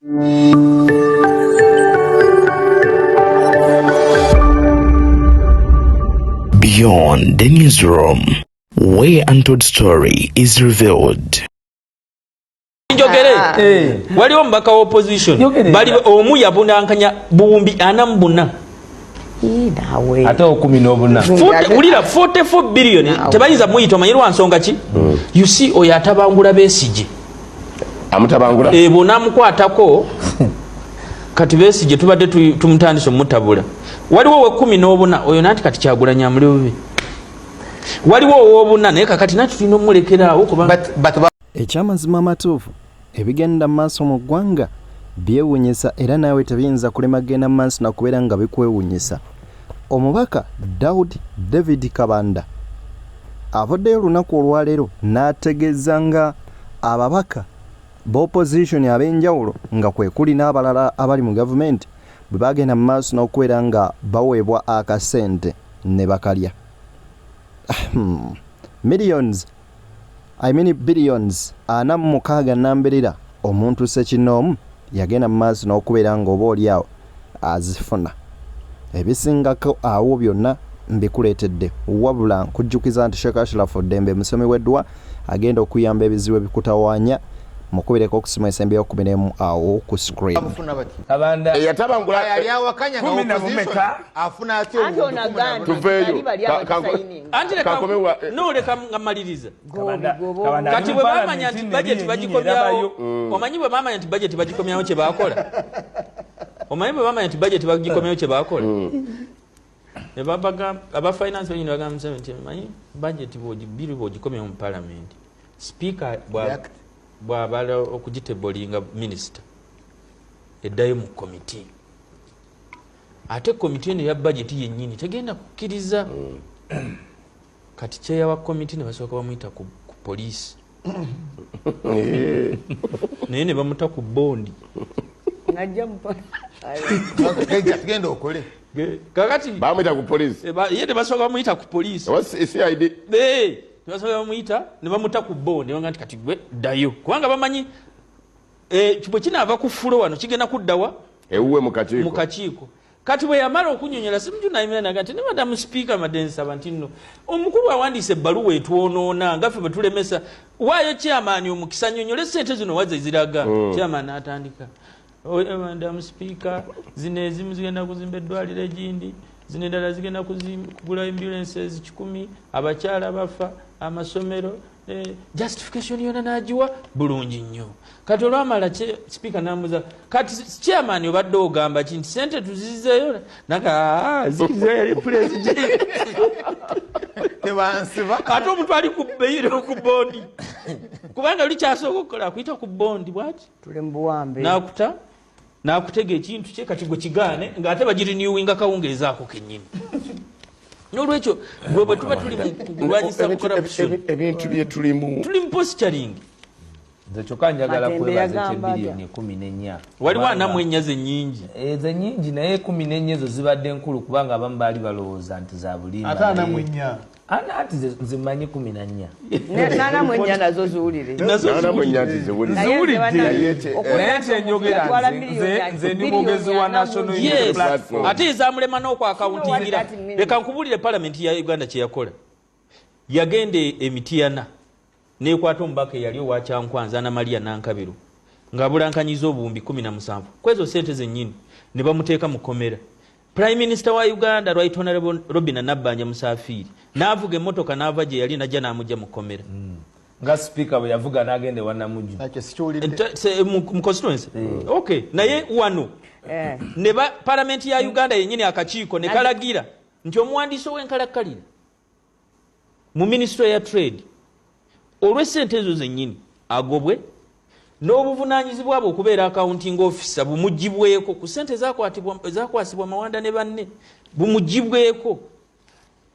Beyond the newsroom, where untold story is revealed. Njogere. Waliwo omubaka wa opposition bali omu yabunankanya buwumbi 44. Naawe. Ate 14. Wulira, 44 billion tebayinza muyita, omanyi lwa nsonga ki? You see, oyo atabangula Besigye. Amutabangula. E, bw'onaamukwatako kati Besigye tubadde tumutandise omutabula. Waliwo owe-14, oyo nanti kati Kyagulanyi amuli bubi. Waliwo owobuna, naye kakati nati tulina omulekerawo kuba But Ekyamazima amatuufu, ebigenda mu maaso mu ggwanga byewuunyisa, era naawe tebiyinza kulema genda mu maaso nakubeera nga bikwewuunyisa. Omubaka Daud David Kabanda avuddeyo olunaku olwaleero n'ategeeza nga ababaka b'opposition ab'enjawulo, nga kwe kuli n'abalala abali mu gavumenti, bwe bagenda mu maaso n'okubeera nga baweebwa akasente ne bakalya. Millions, I mean billions 46 namberera omuntu ssekinnoomu yagenda mu maaso n'okubeera ng'oba oli awo azifuna. Ebisingako awo byonna mbikuleetedde, wabula nkujjukiza nti Sheikh Ashraf Ddembe musomi w'edduwa agenda okuyamba ebizibu ebikutawaanya. Mukubireko okusimu esembyeyo 11 awo ku screen. Bafuna batya? Kabanda. Eyatabangula. Yali awakanya nga Kumi na opposition bumeka? afuna atya Anti obuwumbi ono 14? agambye Tuveeyo. bali bali abatasayininga. Anti leka Kankomewa. No, leka nga mmaliriza. Kabanda, Gobi, Kabanda Kati ali bwe mu bamanya nti parliament budget neri bagikomyawo, yennyini. omanyi bwe bamanya nti budget bagikomyawo kye bakola, omanyi bwe bamanya nti budget bagikomyawo kye bakola, ne babaga aba finance benyini bagamba Museveni nti manyi budget biri bw'ogikomyawo mu parliament, speaker React. bw'abala okugitablinga minister, eddayo mu komiti, ate komiti eno eya budget yennyini tegenda kukkiriza. Kati kyeyawa komiti ne basooka bamuyita ku poliisi, naye ne bamuta ku bondi. Najja mu Tugenda okole. Kakati Bamwita ku police. Ye tebasooka bamuyita ku poliisi. Owa CID. Tebasooka bamuyita ne bamuta ku bondi, baga nti kati gwe ddayo, kubanga bamanyi bwe kinaava ku floor wano kigenda kuddawa? Ewuwe mu kakiiko. Mu kakiiko. Kati bwe yamala okunyonyola, Ssemujju nayimira naga nti ne Madamu Sipiika, madde nsaba nti nno omukulu awandiisa ebbaluwa etwonoona nga ffe bwe tulemesa, waayo chairman omukisa nyonyole sente zino waze ziraga. Chairman n'atandika, "Madamu Sipiika, zino ezimu zigenda kuzimba eddwaliro egindi, zino endala zigenda kugula ambulances 100, abakyala bafa, amasomero." Justification yona n'agiwa bulungi nnyo. Kati olwamala, sipiika namuza, kati chairman obadde ogamba ki nti sente tuzizeeyo? Naga, "Ah, zikiriza yali president." Tebansiba. Ate omuntu ali ku bail, ku bondi, kubanga luli kyasooka okukola akuyita ku bondi bwati. Tuli mu buwambe. Nakuta nakutega ekintu kye, kati gwe kigaane ng'ate bagirenewinga kawungeezaako kennyini. Nolwekyo gwe bwe tuba tuli mu kulwanyisa corruption, Ebintu byetulimu. Tuli mu posturing. Nze kyokka njagala Matembe kwebaza yagamba ekyebiriyoni 14. Waliwo 44 zennyingi. Ezo ennyingi, naye 14 ezo zibadde nkulu, kubanga abamu baali balowooza nti za bulimba. Ate 44. Ana anti nze mmanyi 14. 44 nazo ziwulire. Nazo. 44 nti ziwulire. Naye nze bannange, Naye okuwulira Naye nti kyenjogera omuntu yatwala nze ndi mwogezi wa biliyoni 44. National Unity Platform. Ate ezamulema n'okwaccountingira. That means. Leka nkubuulire, palamenti ya Uganda kyeyakola, yagenda Emitiana nekwata omubaka eyali owa Kyankwanzi, Ana Maria Nankabiro, ng'abulankanyiza obuwumbi 17 kwezo sente zennyini, ne bamuteeka mu kkomera. Prime Minister wa Uganda, Right Honorable Robina Nabbanja Musafiiri, n'avuga emmotoka n'ava gye yali najja n'amugja mu kkomera. Nga sipiika bwe yavuga n'agenda ewa Namujju. Nakyo sikiwulidde. Mu constituency, okay. Naye wano ne ba palamenti ya Uganda yennyini, akakiiko ne kalagira nti omuwandiisi ow'enkalakkalira mu ministry ya trade, olw'essente ezo zennyini, agobwe n'obuvunaanyizibwa bwe okubeera accounting officer bumugibweko ku ssente ezakwasibwa Mawanda ne banne, bumugibweko.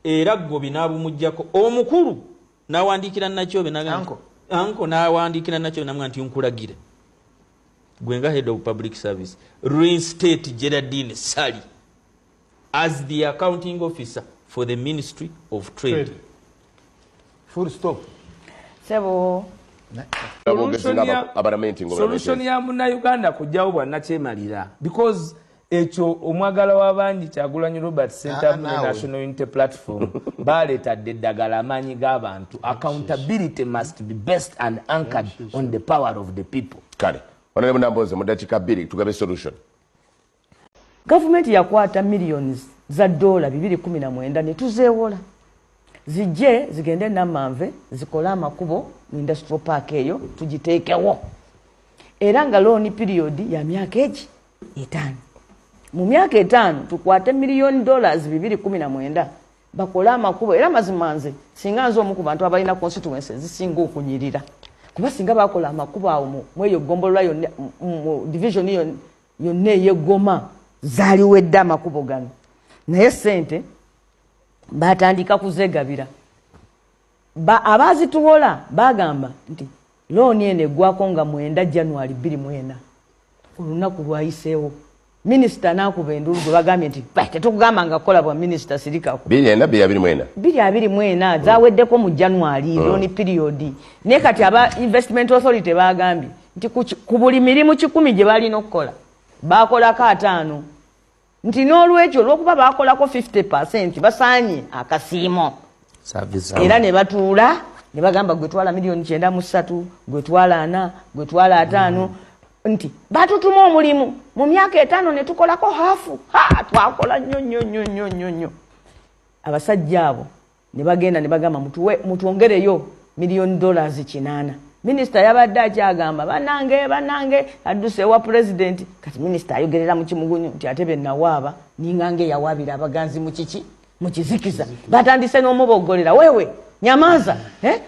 Era Gobi n'abumugjako. Omukulu n'awandiikira Nakyobe n'agamba Anko. Anko n'awandiikira Nakyobe namugamba nti nkulagira gwe nga head of public service, reinstate Geraldine Sali as the accounting officer for the Ministry of Trade. Trade. Full stop. Sebo. Aboogezi nga abalamenti nga Solution ya Munnayuganda kujjawo bwannakyemalira, because ekyo omwagala w'abangi Kyagulanyi Robert Ssentamu Ah, ne naawe. National Unity Platform baleetadde eddagala, amaanyi g'abantu. Accountability must be based and anchored on the power of the people. Kale, Honorable Nambooze, mu dakiika 2 tugabe solution. Gavumenti yakwata millions za dola 219 ne tuzeewola zijje zigende Namanve zikole amakubo mu industrial park eyo tugiteekewo, era nga loan period ya myaka egi 5. Mu myaka 5 tukwate miliyoni dollars 219 bakole amakubo. Era mazima nze singa nze omu ku bantu abalina constituency ezisinga okunyirira, kuba singa bakola amakubo awo mu eyo ggombolola yonna, mu division yonna ey'eggoma zaaliwedde amakubo gano. Naye sente batandika kuzegabira. Abaazituwola bagamba nti looni eno eggwako nga 9 January 2024, olunaku lwayiseewo. Minisita n'akuba enduulu gwe bagambye nti, "Ba, tetukugamba nga kukola bwa minisita, sirikako." 24, 24. 2024 zaweddeko mu January, loan period. Naye kati aba Investment Authority bagambye nti ku buli mirimu 100 gye balina okukola bakolako 5, nti n'olwekyo olw'okuba bakolako 50% basaanye akasiimo. Era ne batuula ne bagamba gwe twala miliyoni 93, gwe twala 4, gwe twala 5, nti batutuma omulimu mu myaka 5 ne tukolako hafu. Ha, twakola nnyo nnyo nnyo nnyo nnyo nnyo. Abasajja abo ne bagenda ne bagamba mutwongereyo miliyoni dollars 8. Minisita yabadde akyagamba bannange bannange, adduse ewa pulezidenti. Kati minisita ayogerera mu kimugunyu nti ate be nawaaba ninga ng'eyawaabira abaganzi mu kiki, mu kizikiza. Batandise n'omuboggolera, wewe nyamaza, eh?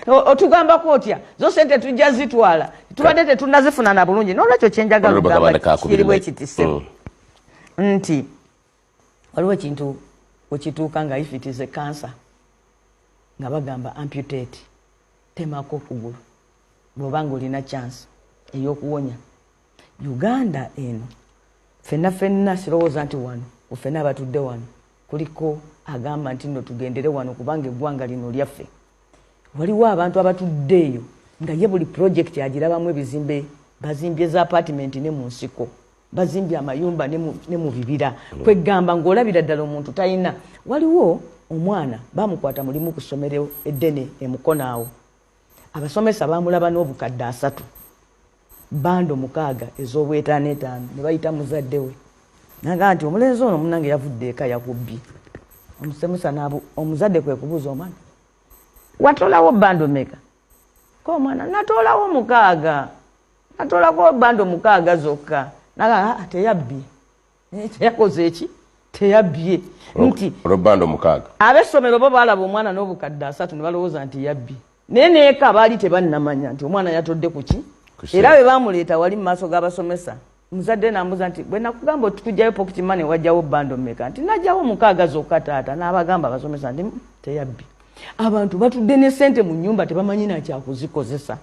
Otugambako otya, zo sente tujja zitwala, tubadde tetunnazifuna na bulungi. N'olwekyo kyenjagala Honorable okugamba Kabanda kakubiri kiri bwe ne- kiti ssebo, nti waliwo ekintu wekituuka nga if it is a cancer, nga bagamba amputate, temako okugulu bw'oba ng'olina chance ey'okuwonya. Uganda eno ffenna ffenna sirowooza nti wano ffenna abatudde wano kuliko agamba nti nno tugendere wano kubanga eggwanga lino lyaffe. Waliwo abantu abatudde eyo nga ye buli project agirabamu ebizimbe, bazimbye za apartment ne mu nsiko, bazimbye amayumba ne mu bibira. Kwegamba ng'olabira ddala omuntu talina. Waliwo omwana bamukwata mulimu ku ssomero eddene e Mukono awo, abasomesa bamulaba n'obukadde 3, bando 6 ez'obwetaano etaano, ne bayita muzadde we naga nti omulenzi ono munnange yavudde eka yakubbye. Omusomesa omuzadde kwe kubuuza omwana, watoolawo bando meka? Ko omwana natoolawo 6, natoolako bando 6 zokka. Naga, ah, teyabbye. Teyakoze eki? Teyabbye. Nti Olw'ebbando 6. Ab'essomero bo baalaba omwana n'obukadde 3 ne balowooza nti yabbye. Naye neeka baali tebannamanya nti omwana yatodde ku ki? Ku ssente. Era bwe baamuleeta wali mu maaso g'abasomesa, muzadde n'ambuuza nti bwe nakugamba otukuggyayo pocket money wajjawo bando mmeka? Nti najjawo 6 zokka taata. N'abagamba abasomesa nti teyabbye. Abantu batudde ne ssente mu nnyumba tebamanyi na kyakuzikozesa.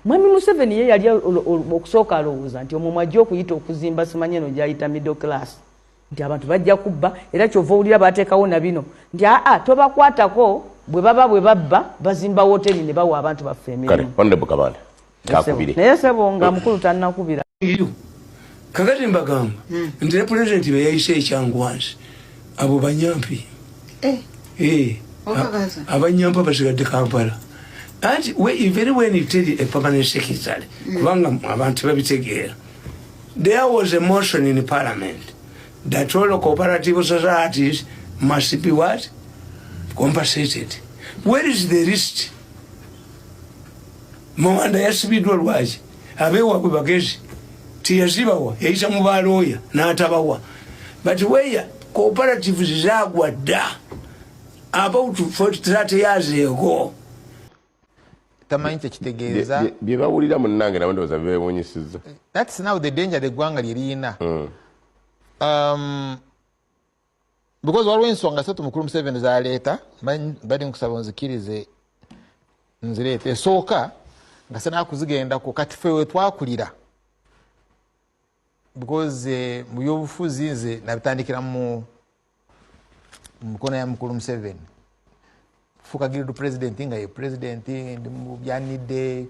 Mwami Museveni ye yali okusooka alowooza nti omwo mwajja okuyita okuzimba simanyi eno gy'ayita middle class, nti abantu bajja kubba, era kyova owulira baateekawo na bino nti aa tobakwatako, bwe baba bwe babba bazimba wooteri ne bawa abantu baffe Kale, emirimu. Honorable Kabanda kakubire. Naye ssebo nga mukulu tannakubira. Kakati mbagamba nti ne pulezidenti be yayise ekyangwansi abo banyampi. Okakaza. Abanyampi basigadde Kampala. Anti very when you tell a permanent secretary, kubanga abantu babitegeera, there was a motion in parliament that all cooperative societies must be what? Compensated. Where is the list? Mawanda yasibiddwa lwaki? Abeewabwe bagezi teyazibawa, yayita mu balooya n'atabawa. But where cooperatives zaagwa dda about 30 years ago. Tamanyi kyekitegeeza. Bye bawulira munnange nabo ndowooza beewuunyisizza. That's now the danger eggwanga lye lirina, because waliwo ensonga 3 mukulu Museveni zaleeta. Bali nkusaba nzikirize nzireeta. Esooka nga sinakuzigendako, kati ffe we twakulira, because mu byobufuzi nze nabitandikira mu mikono ya mukulu Museveni, fuuka guild president nga ye president, ndi mu byanidde.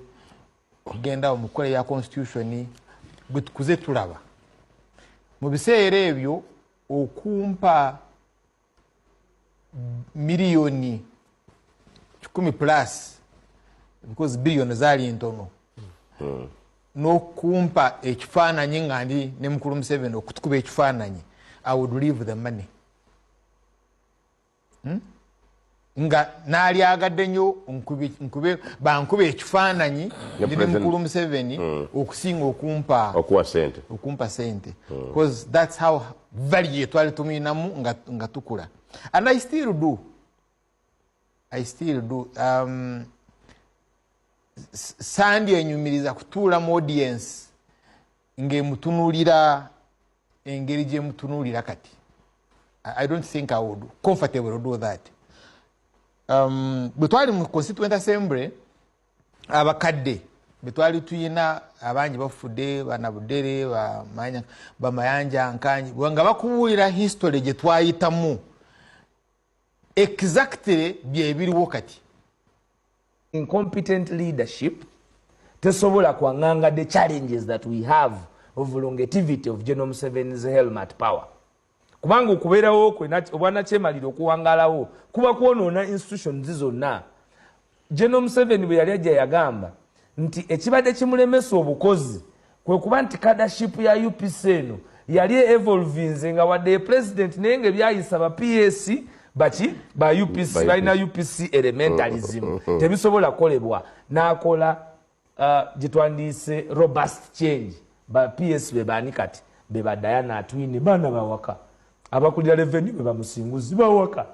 Okugenda mu kukola ya constitution bwe tukuze tulaba mu biseera ebyo okumpa 100 million plus, because biliyoni zaali ntono, n'okumpa ekifaananyi nga ndi ne mukulu Museveni okutukuba ekifaananyi, I would leave the money. Nga naalyagadde nnyo bankuba ekifaananyi Ne ndi ne president. mukulu Museveni okusinga okumpa Okuwa sente. Okumpa sente, because that's how value twali tumuyinamu nga tukula. And I still do, I still do. Sandi enyumiriza kutuula mu audience ng'emutunuulira engeri gyemutunuulira kati. I don't think I would comfortable do that. Bwe twali mu Constituent Assembly, abakadde bwe twali tuyina abangi bafudde, banabudere, bamayanja nkanyi, nga bakubuulira history gye twayitamu, exactly byebiriwo kati. Incompetent leadership tesobola kwaŋŋanga the challenges that we have of longevity of General Museveni's helm at power, kubanga okubeerawo kwe obwanakyemalira okuwangalawo kuba kwonoona institutions zonna. General Museveni bwe yali ajja yagamba nti ekibadde kimulemesa obukozi kwe kuba nti cadreship ya UPC eno yali evolvinze, nga wadde president naye nga ebyayisa ba PS baki ba UPC Ba balina UPC. UPC elementalism tebisobola kukolebwa. N'akola gye twandiise robust change. Ba PS be baani kati? Be ba Diana Atwine, baana bawaka. Abakulira revenue be bamusinguzi bawaka.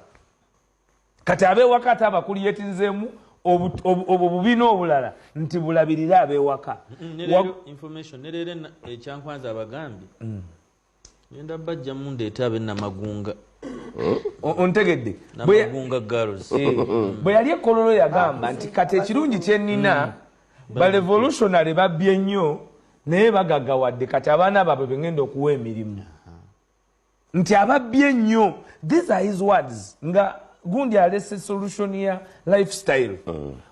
Kati abewaka ate abakuliyetinzeemu obwo bubiina obulala nti bulabirire abewaka. Ne leero information, ne leero ekyankwanza abagambye ngenda bajjamu ndeete ab'enamagunga. Ontegedde? Namagunga Girls. Bwe yali ekololo yagamba nti kati ekirungi kyenina, barevolutionary babbye nnyo naye bagaggawadde, kati abaana baabwe bengenda okuwa emirimu, nti ababbye ennyo. These are his words, nga gundi alese solution ya lifestyle,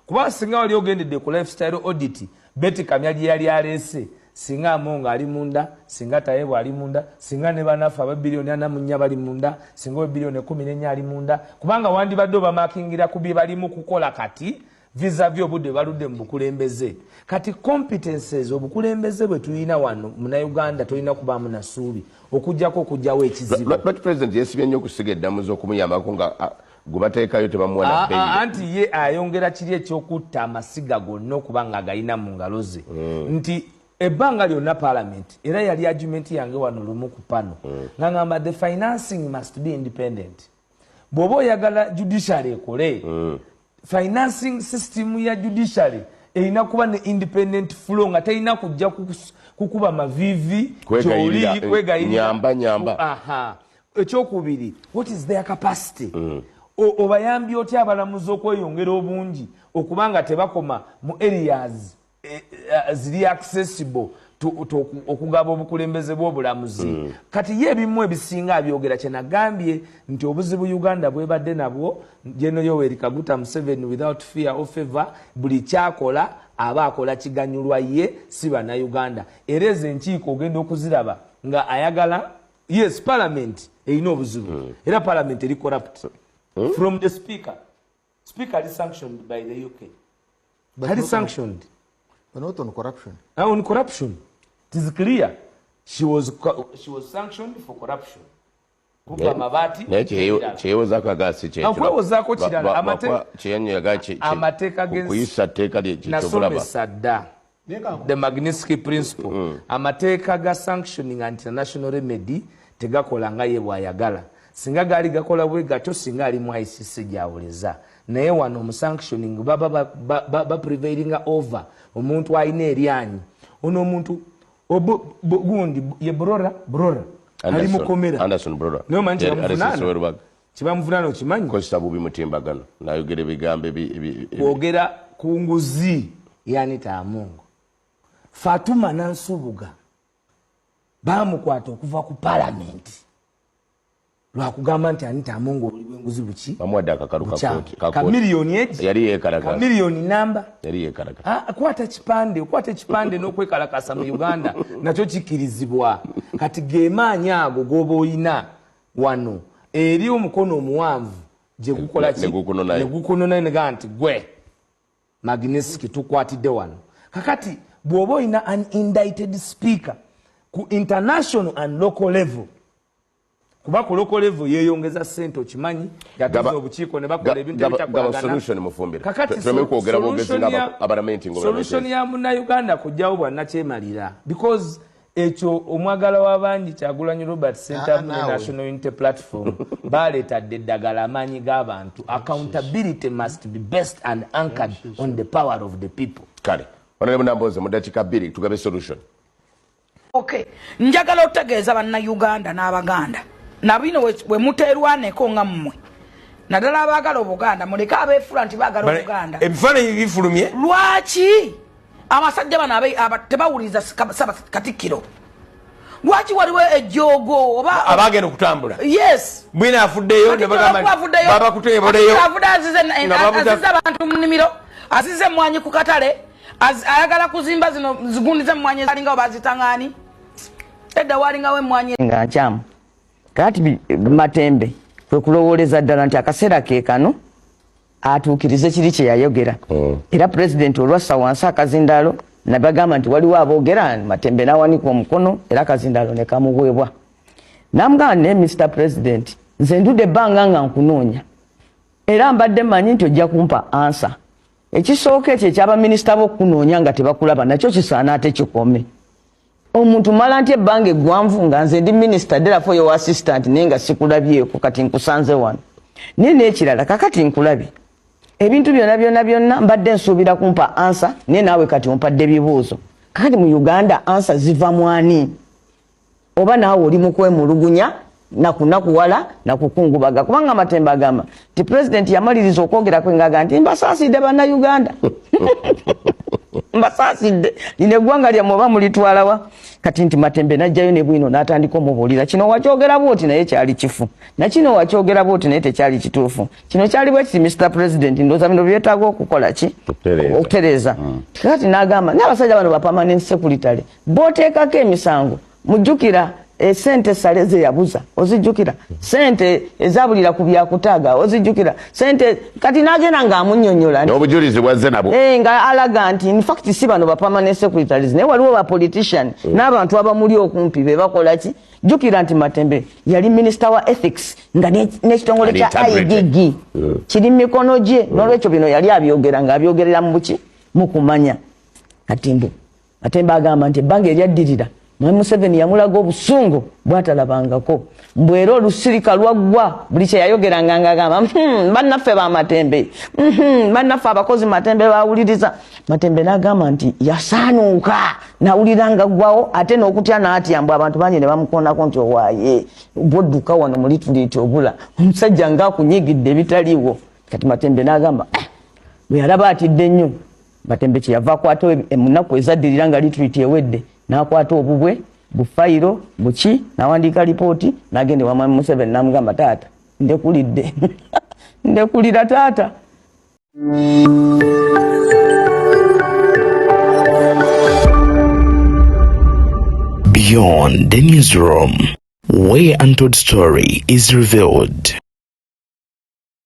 kuba singa wali ogendedde ku lifestyle audit Beti Kamya gye yali aleese, singa Amongo ali munda, singa Tayebwa ali munda, singa ne banaffe aba 44 billion bali munda, singa owe 14 billion ali munda, kubanga wandibadde obamakingira ku bye balimu kukola kati vis-a-vis obudde baludde mu bukulembeze. Kati competences obukulembeze bwe tulina wano munauganda tolina kubaamu nasuubi okugjako okugjawo ekizibu. Lwaki president yesibye nnyo okusiga eddamuzi okumuyambako nga gwe bateekayo tebamuwa na bbeeyi? Anti ye ayongera kiri ekyokutta amasiga gonna okuba nga agayina mu ngalo ze, nti ebbanga lyonna parliament, era yali argument yange wano lumu ku pano, nga ngamba the financing must be independent. Bw'oba oyagala judiciary ekole, financing system ya judiciary erina kuba ne independent flow, nga terina kujja kukuba mavivi. Kwegayirira, gy'oli, kwegayirira. Nyamba, nyamba. Aha. Ekyokubiri, what is their capacity? Obayambye otya abalamuzi okweyongera obungi okuba nga tebakoma mu areas ziri accessible to okugaba obukulembeze bw'obulamuzi? Kati ye ebimu ebisinga abyogera. Kyenagambye nti obuzibu Uganda bwebadde nabwo, General Yoweri Kaguta Museveni, without fear or favor, buli kyakola aba akola kiganyulwa ye, si bannayuganda. Era ezo enkiiko ogenda okuziraba nga ayagala, yes, parliament erina obuzibu, era parliament eri corrupt from the speaker. Speaker ali sanctioned by the UK. But Ali not on- sanctioned. But not on corruption. On corruption. It is clear she was sanctioned for corruption, kuba mabaati. Naye kyeyewozaako agala si kyekyo. Okwewozaako kirala. Kyeyanyoyaga Amateeka kuyisa tteeka kyekyobulaba. Nasomesa dda the Magnitsky principle. Amateeka ga sanctioning and international remedy tegakola nga ye bw'ayagala. Singa gaali gakola bwe gatyo, singa ali mu ICC gyawuleza. Naye wano mu sanctioning baba baprevailinga over omuntu alina eryanyi. Ono omuntu gundi ye Burora, Burora ali mukomera. Anderson Burora. Naye omanyi Rubaga. Kibamuvunaana okimanyi? Kozesa bubi mutimbagano nayogera ebigambo Kwogera ku nguzi. Yanita Amongo, Fatuma Nansubuga bamukwata okuva ku palamenti. Lwakugamba nti Anita Amongo obuli bw'enguzi buki? Bamuwadde akakalu ka Bukyamu. kooti. Ka Ka kooti. miliyoni egi? Yali yeekalakaasa. Ka miliyoni namba. Yali yeekalakaasa. Ah, kwata kipande, okwata ekipande n'okwekalakasa mu Uganda nakyo kikkirizibwa. Kati ge maanyi ago g'oba oyina wano eri omukono omuwanvu gye gukola ki? Ne gukunonayo. Ne gukunonayo ne gamba nti gwe Magnitsky tukwatidde wano. Kakati bw'oba olina an indicted speaker ku international and local level, kuba ku local level yeeyongeza ssente, okimanyi, yatuza obukiiko ne bakola ebintu Gaba ebitakolagana. solution mufumbiro. Kakati Tuleme kwogera bwogezi solution nga abalamenti nga solution ya munnayuganda kujjawo bwannakyemalira, because ekyo omwagala w'abangi Kyagulanyi Robert Ssentamu ne Naawe. National Unity Platform baleetadde eddagala, amaanyi g'abantu. Accountability must be based and anchored on the power of the people. Kale Honorable Nambooze, mu dakiika 2 tugabe solution. Okay, njagala otegeeza bannayuganda n'Abaganda nabino we muteerwaneko nga mmwe, naddala abaagala Obuganda, muleke abeefula nti baagala Obuganda. Ebifaananyi bifulumye. Lwaki abasajja bano tebawuliriza Katikkiro? Lwaki waliwo ejjoogo oba Abagenda okutambula. Yes. Bwina afuddeyo ne bagamba nti Avuddeyo. babakuteeboleyo. Avudde Nga babuza- azize abantu mu nnimiro, azize emmwanyi ku katale, ayagala kuzimba zino zigundi z'emmwanyi ezalingawo bazitaŋŋaani. Edda walingawo emmwanyi. Nga nkyamu. Kakati Matembe kwe kulowooleza ddala nti akaseera ke kano atuukirize kiri kye yayogera. Era pulezidenti olwassa wansi akazindaalo nabagamba nti waliwo aboogera, Matembe n'awanika omukono era akazindaalo ne kamuweebwa. N'amugamba, naye Mr President, nze ndudde ebbanga nga nkunoonya era mbadde mmanyi nti ojja kumpa ansa. Ekisooka ekyo eky'abaminisita b'okunoonya nga tebakulaba nakyo kisaana ate kikome. Omuntu mala nti ebbanga eggwanvu nga nze ndi minisita, therefore your assistant, naye nga sikulabyeko, kati nkusanze wano. Naye n'ekirala, kakati nkulabye ebintu byonna byonna byonna, mbadde nsuubira kumpa ansa, naye naawe kati ompadde bibuuzo. Kakati mu Uganda ansa ziva mwani? Oba naawe oli mu kwemulugunya nakunakuwala nakukungubaga? Kubanga Matembe agamba nti pulezidenti yamaliriza okwogera kwe ng'agamba nti mbasaasidde bannayuganda, mbasaasidde, lino eggwanga lyammwe oba mulitwalawa? Kati nti Matembe n'ajjayo ne bwino n'atandika omubuulira, kino wakyogera bw'oti naye kyali kifu, na kino wakyogera bw'oti naye tekyali kituufu, kino kyali bwe kiti. Mr President, ndowooza bino byetaaga okukola ki? Okutereeza. Okutereeza. Kati n'agamba n'abasajja bano ba permanent secretary booteekako emisango, mujjukira esente sale ze yabuza, ozijjukira sente ezabulira ku byakutaaga, ozijjukira sente. Kati n'agenda ng'amunnyonnyola nti N'obujulizi bwazze nabwo. Nga alaga nti in fact si bano ba permanent secretaries, naye waliwo ba politician n'abantu abamuli okumpi be bakola ki. Jjukira nti Matembe yali minister wa ethics nga n'ekitongole And kya integrity. IGG kiri mu mikono gye. N'olwekyo bino yali abyogera ng'abyogerera mu buki, mu kumanya. Kati mbu Matembe agamba nti ebbanga eryaddirira Mwami Museveni yamulaga obusungu bw'atalabangako, mbu era olusirika lwaggwa, buli kye yayogeranga ng'agamba, bannaffe ba Matembe, bannaffe abakozi Matembe bawuliriza. Matembe n'agamba nti yasaanuuka n'awulira nga ggwawo, ate n'okutya n'atya, mbu abantu bangi ne bamukoonako nti owaaye bw'odduka wano mu lituliiti obula omusajja ng'akunyigidde ebitaliiwo. Kati Matembe n'agamba, bwe yalaba atidde nnyo, Matembe kye yava akwata mu nnaku ezaddirira nga lituliiti ewedde, n'akwata obubwe bufayiro buki n'awandiika lipooti n'agenda ewa Mwami Museveni n'amugamba, taata ndekulidde, ndekulira taata. Beyond the newsroom, where untold story is revealed.